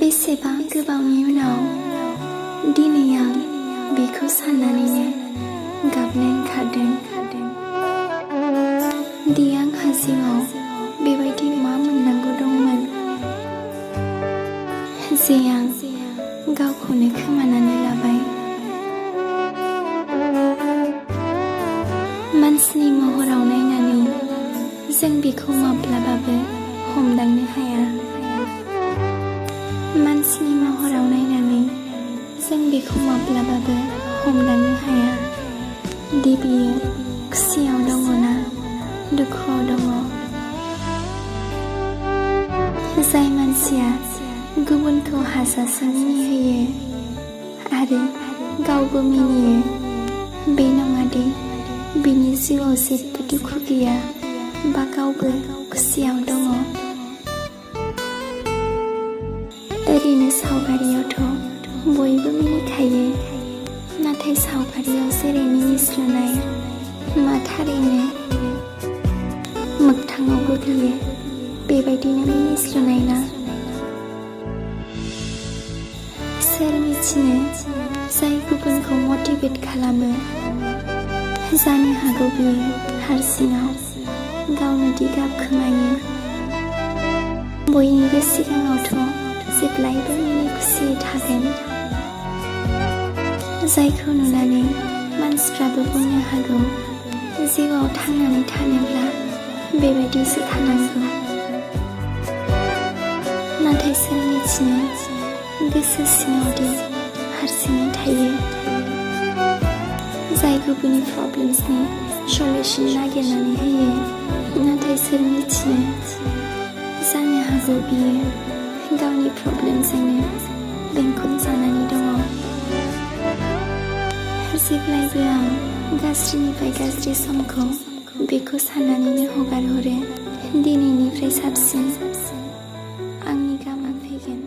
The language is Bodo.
बेसेबा गोबावनि उनाव दिनै आं बेखौ साननानैनो गाबनो ओंखारदों दि आंहा जिउआव बेबायदि मा मोननांगौ दंमोन जे आं गावखौनो खोमानानै लाबाय। मानसिनि महराव नायनानै जों बेखौ माब्लाबाबो हमदांनो हाया। मानसिनि महराव नायनानै जों बेखौ माब्लाबाबो हमदांनो हाया दि बियो खुसियाव दङ ना दुखुआव दङ। जाय मानसिया गुबुनखौ हाजासे मिनिहोयो आरो गावबो मिनियो, बे नङा दि बिनि जिउआव जेबो दुखु गैया बा गावबो खुसियाव दङ। ओरैनो सावगारियावथ' बयबो मिनिखायो, नाथाय सावगारियाव जेरै मिनिस्लुनाय मा थारैनो मोगथाङावबो बियो बेबायदिनो मिनिस्लुनाय ना? सोर मिथिनो जाय गुबुनखौ मटिभेट खालामो, जानो हागौ बियो हारसिङाव गावनो दि गाबखोमायो। बयनिबो सिगाङावथ' जेब्लायबो मिनि खुसियै थागोन, जायखौ नुनानै मानसिफ्राबो बुंनो हागौ जिउआव थांनानै थानोब्ला बेबायदिसो थानांगौ। नाथाय सोर मिथिनो गोसो सिङावदि हारसिङै थायो, जाय गुबुननि प्रब्लेम्सनि सल्युशन नागिरनानै होयो, नाथाय सोर मिथिनो जानो हागौ बियो गावनि प्रब्लेमजोंनो बेंखन जानानै दङ। जेब्लायबो आं गाज्रिनिफ्राय गाज्रि समखौ बेखौ साननानैनो हगारहरो दिनैनिफ्राय साबसिन आंनि गाबोन फैगोन।